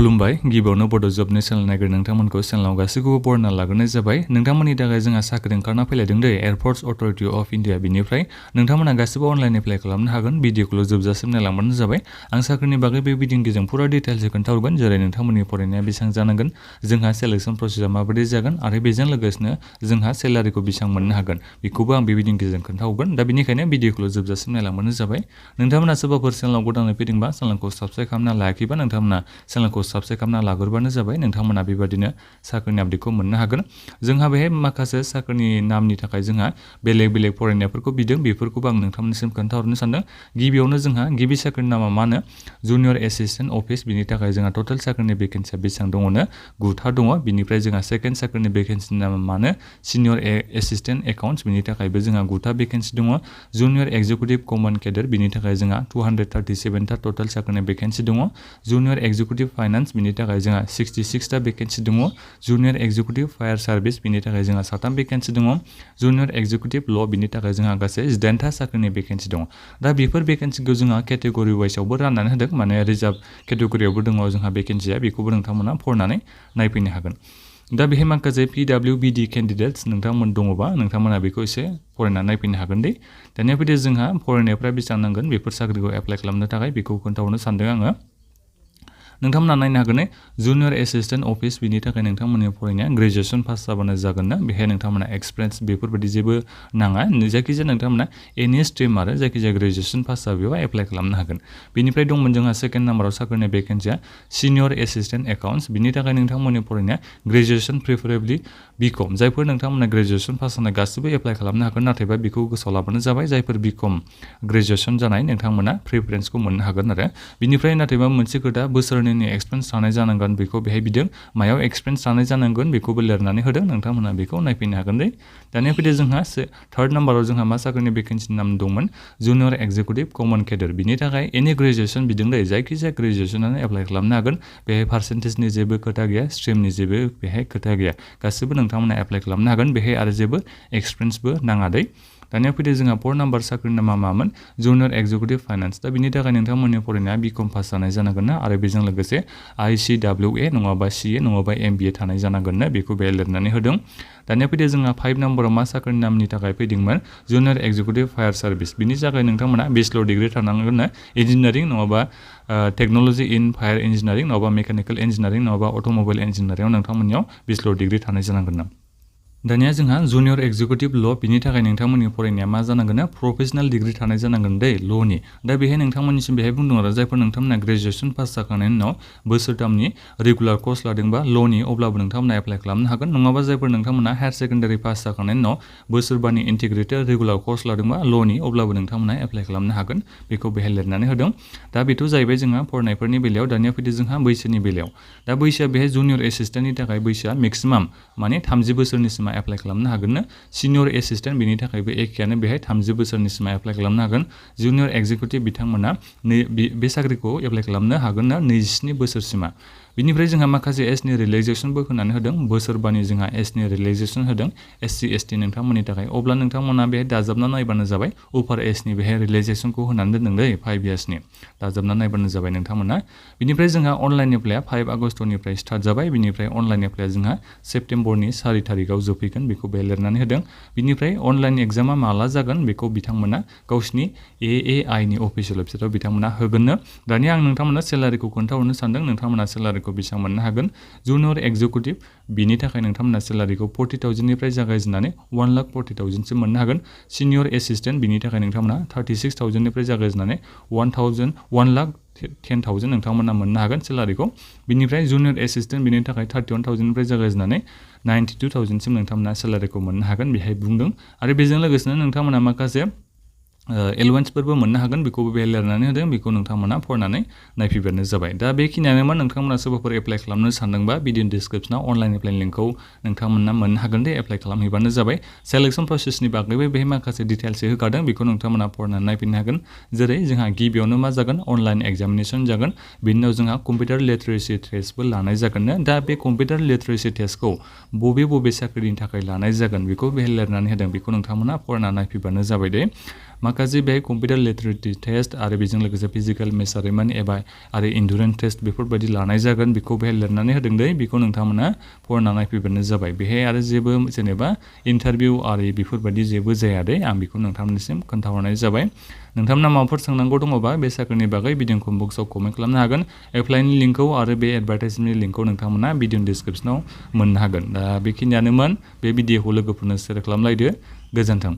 खुलुमबाय गिबियावनो बड' जबनि चेनेल नायगिर नोंथांमोनखौ चेनेलाव गासैखौबो बरायना लाग्रोनाय जाबाय नोंथांमोननि थाखाय जोंहा साख्रि ओंखारना फैलायदों दे एयारपर्ट्स अथरिटि अफ इन्डिया बिनिफ्राय नोंथांमोना गासैबो अनलाइन एप्लाइ खालामनो हागोन भिडिअखौल' जोबजासिम नायलांबानो जाबाय आं साख्रिनि बागै बे भिडिअनि फुरा डिटेल्सै खोन्थाहरगोन जेरै नोंथांमोननि फरायनाया बेसेबां जानांगोन जोंहा सेलेक्शन प्रसेसआ माबायदि जागोन आरो बेजों लोगोसेनो जोंहा सेलारिखौ बेसेबां मोननो हागोन बेखौबो आं बे भिडिअनि गेजेरजों खोन्थाहरगोन दा बेनिखायनो भिडिअखौल' जोबजासिम नायलांबानो जाबाय नोंथांमोना सोरबाफोर चेनेलाव गोदानै फैदोंबा चेनेलखौ साबस्क्राइब खालामना लायाखैबा नोंथांमोना चेनेलखौ साबस्क्राइब खालामना लाग्रोबानो जाबाय नोंथांमोना बेबादिनो साख्रिनि आपडेटखौ मोननो हागोन जोंहा बेहाय माखासे साख्रिनि नामनि थाखाय जोंहा बेलेग फरायनायफोरखौ बिदों बेफोरखौबो आं नोंथांमोननिसिम खोन्थाहरनो सानदों गिबियावनो जोंहा गिबि साख्रिनि नामा मा होनो जुनियर एसिस्टेन्ट अफिस बिनि थाखाय जोंहा टटेल साख्रिनि भेकेन्सिया बेसेबां दङनो 9था दङ बिनिफ्राय जोंहा सेकेन्ड साख्रिनि भेकेन्सिनि नामा मानो सिनियर एसिस्टेन्ट एकाउन्ट्स बिनि थाखायबो जोंहा 9था भेकेन्सि दङ जुनियर एक्जिकिउटिभ कमन केडार बिनि थाखाय जोंहा 237था टटेल साख्रिनि भेकेन्सि दङ जुनियर एक्जिकिउटिभ फाइनान्स बिनि थाखाय जोंहा 66था भेकेन्सि दङ जुनियर एक्जिकिउटिभ फायार सार्भिस बिनि थाखाय जोंहा 7थाम भेकेन्सि दङ जुनियर एक्जिकिउटिभ ल बिनि थाखाय जोंहा गासै 18था साख्रिनि भेकेन्सि दङ दा बेफोर भेकेन्सिखौ जोंहा केटेगरि वाइसआवबो राननानै होदों माने रिजार्भ केटेगरियावबो दङ जोंहा भेकेन्सिया बेखौबो नोंथांमोना फरायनानै नायफैनो हागोन दा बेहाय माखासे PWBD केन्डिडेट्स नोंथांमोन दङबा नोंथांमोना बेखौ एसे फरायनानै नायफैनो हागोन दे दानिया फैदो जोंहा फरायनायफ्रा बेसेबां नांगोन बेफोर साख्रिखौ एप्लाइ खालामनो थाखाय बेखौ खोन्थाहरनो सानदों आङो नोंथांमोना नायनो हागोन जुनियर एसिस्टेन्ट अफिस बिनि थाखाय नोंथांमोननि फरायनाया ग्रेजुएसन पास जाबानो जागोन ना बेहाय नोंथांमोना एक्सपिरियेन्स बेफोरबायदि जेबो नाङा जायखिजाया नोंथांमोना एनि स्ट्रिम आरो जायखिजाया ग्रेजुएसन पास जाबायबा एप्लाइ खालामनो हागोन बेनिफ्राय दंमोन जोंहा सेकेन्ड नाम्बाराव साख्रिनि भेकेन्सिया सिनियर एसिस्टेन्ट एकाउन्ट्स बिनि थाखाय नोंथांमोननि फरायनाया ग्रेजुएसन प्रिफारेबलि बिकम जायफोर नोंथांमोना ग्रेजुएसन पास जानाय गासिबो एप्लाइ खालामनो हागोन नाथायबा बेखौ गोसोआव लाबानो जाबाय जायफोर बिकम ग्रेजुएसन जानाय नोंथांमोना प्रिफारेन्सखौ मोननो हागोन आरो बिनिफ्राय नाथायबा मोनसे खोथा बोसोरनैनि एक्सपिरियेन्स थानाय जानांगोन बेखौ बेहाय बिदों मायाव एक्सपिरियेन्स थानाय जानांगोन बेखौबो लिरनानै होदों नोंथांमोना बेखौ नायफैनो हागोन दे दानिया फैदो जोंहा थार्ड नाम्बाराव जोंहा मा साख्रिनि भेकेन्सिनि नाम दंमोन जुनियर एक्जिकिउटिभ कमन केडार बिनि थाखाय एनि ग्रेजुएसन बिदों दे जायखिजाया ग्रेजुएसनानो एप्लाइ खालामनो हागोन बेहाय पार्सेन्टेजनि जेबो खोथा गैया स्ट्रिमनि जेबो बेहाय खोथा गैया गासिबो नोंथांमोना एप्लाइ खालामनो हागोन बेहाय आरो जेबो एक्सपिरियेन्सबो नाङा दे दानिया फैदो जोंहा 4 नाम्बार साख्रिनि नामा मामोन जुनियर एक्जिकिउटिभ फाइनान्स दा बिनि थाखाय नोंथांमोननि फरायनाया बिकम पास जानाय जानांगोन ना आरो बेजों लोगोसे ICWA नङाबा CA नङाबा MBA थानाय जानांगोन ना बेखौ बेहाय लिरनानै होदों दानिया फैदो जोंहा 5 नाम्बाराव मा साख्रिनि नामनि थाखाय फैदोंमोन जुनियर एक्जिकिउटिभ फायार सार्भिस बिनि थाखाय नोंथांमोना बेचलर डिग्रि थानांगोन ना इन्जिनियारिं नङाबा टेक्न'लजि इन फायार इन्जिनियारिं नङाबा मेकानिकेल इन्जिनियारिं नङाबा अट'मबाइल इन्जिनियारिंआव नोंथांमोननियाव बेचलर डिग्रि थानाय जानांगोन ना दानिया जोंहा जुनियर एक्जिकिउटिभ ल बिनि थाखाय नोंथांमोननि फरायनाया मा जानांगोन ना प्रफेसनेल डिग्रि थानाय जानांगोन दै ल'नि दा बेहाय नोंथांमोननिसिम बेहाय बुंदों आरो जायफोर नोंथांमोना ग्रेजुएसन पास जाखांनायनि उनाव बोसोरथामनि रेगुलार कर्स लादोंबा ल'नि अब्लाबो नोंथांमोना एप्लाइ खालामनो हागोन नङाबा जायफोर नोंथांमोना हायार सेकेन्डारि पास जाखांनायनि उनाव बोसोरबानि इन्टिग्रेटेड रेगुलार कर्स लादोंबा ल'नि अब्लाबो नोंथांमोना एप्लाइ खालामनो हागोन बेखौ बेहाय लिरनानै होदों दा बेथ' जाहैबाय जोंहा फरायनायफोरनि बेलायाव दानिया फैदो जोंहा बैसोनि बेलायाव दा बैसोआ बेहाय जुनियर एसिस्टेन्टनि थाखाय बैसोआ मेक्सिमाम माने 30 बोसोरनिसिम एप्लाइ खालामनो हागोन सिनियर एसिस्टेन्ट बिनि थाखायबो एखेयानो बेहाय 30 बोसोरनिसिम एप्लाइ खालामनो हागोन जुनियर एक्जिकिउटिभ बिथांमोना बे साख्रिखौ एप्लाइ खालामनो हागोन ना 27 बोसोरसिमा बिनिफ्राय जोंहा माखासे एजनि रिलेक्सेसनबो होनानै होदों बोसोरबानि जोंहा एजनि रिलेक्सेसन होदों SC ST नोंथांमोननि थाखाय अब्ला नोंथांमोना बेहाय दाजाबना नायबानो जाबाय अफार एजनि बेहाय रिलेक्सेसनखौ होनानै दोनदों दै 5 इयार्सनि दाजाबना नायबानो जाबाय नोंथांमोना बिनिफ्राय जोंहा अनलाइन एप्लाइआ 5 आगस्टनिफ्राय स्टार्ट जाबाय बिनिफ्राय अनलाइन एप्लाइआ जोंहा सेप्तेम्बरनि 4 थारिखआव जोबफैगोन बेखौ बेहाय लिरनानै होदों बिनिफ्राय अनलाइन एग्जामा माला जागोन बेखौ बिथांमोना गावसिनि AAI नि अफिसियेल वेबसाइटआव बिथांमोना होगोननो दानिया आं नोंथांमोना सेलारिखौ खोन्थाहरनो सानदों नोंथांमोना सेलारिखौ बेसेबां मोननो हागोन जुनियर एक्जिकिउटिभ बिनि थाखाय नोंथांमोना सेलारिखौ 40,000 निफ्राय जागायजेननानै 1,40,000 सिम मोननो हागोन सिनियर एसिस्टेन्ट बिनि थाखाय नोंथांमोना 36,000 निफ्राय जागायजेननानै 1,10,000 नोंथांमोना मोननो हागोन सेलारिखौ बिनिफ्राय जुनियर एसिस्टेन्ट बिनि थाखाय 31,000 निफ्राय जागायजेननानै 92,000 सिम नोंथांमोना सेलारिखौ मोननो हागोन बेहाय बुंदों आरो बेजों लोगोसेनो नोंथांमोना माखासे एलाउन्सफोरबो मोननो हागोन बेखौबो बेहाय लिरनानै होदों बेखौ नोंथांमोना फरायनानै नायफैबानो जाबाय दा बेखिनियानोमोन नोंथांमोना सोरबाफोर एप्लाइ खालामनो सानदोंबा भिडिअ डिसक्रिपसनाव अनलाइन एप्लाइ लिंकखौ नोंथांमोना मोननो हागोन दे एप्लाइ खालामहैबानो जाबाय सेलेक्शन प्रसेसनि बागैबो बेहाय माखासे डिटेल्सै होखादों बेखौ नोंथांमोना फरायनानै नायफैनो हागोन जेरै जोंहा गिबियावनो मा जागोन अनलाइन एग्जामिनेसन जागोन बिनि उनाव जोंहा कम्पिउटार लिटारेसि टेस्टबो लानाय जागोन दा बे कम्पिउटार लिटारेसि टेस्टखौ बबे साख्रिनि थाखाय लानाय जागोन बेखौ बेहाय लिरनानै होदों बेखौ नोंथांमोना फरायनानै नायफैबानो जाबाय दे माखासे बेहाय कम्पिउटार लिटारेटि टेस्ट आरो बेजों लोगोसे फिजिकल मेजारमेन्ट एबा आरो एन्डुरेन्स टेस्ट बेफोरबायदि लानाय जागोन बेखौ बेहाय लिरनानै होदों दै बेखौ नोंथांमोना फरायना नायफैबानो जाबाय बेहाय आरो जेबो जेनेबा इन्टारभिउ आरो बेफोरबायदि जेबो जाया दै आं बेखौ नोंथांमोननिसिम खोन्थाहरनाय जाबाय नोंथांमोना माबाफोर सोंनांगौ दङबा बे साख्रिनि बागै भिडिअ बक्सआव कमेन्ट खालामनो हागोन एप्लाइनि लिंकखौ आरो बे एडभार्टाइजमेन्टनि लिंकखौ नोंथांमोना भिडिअ डिसक्रिपसनाव मोननो हागोन दा बेखिनियानोमोन बे भिडिअखौ लोगोफोरनो शेयार खालामलायदो गोजोन्थों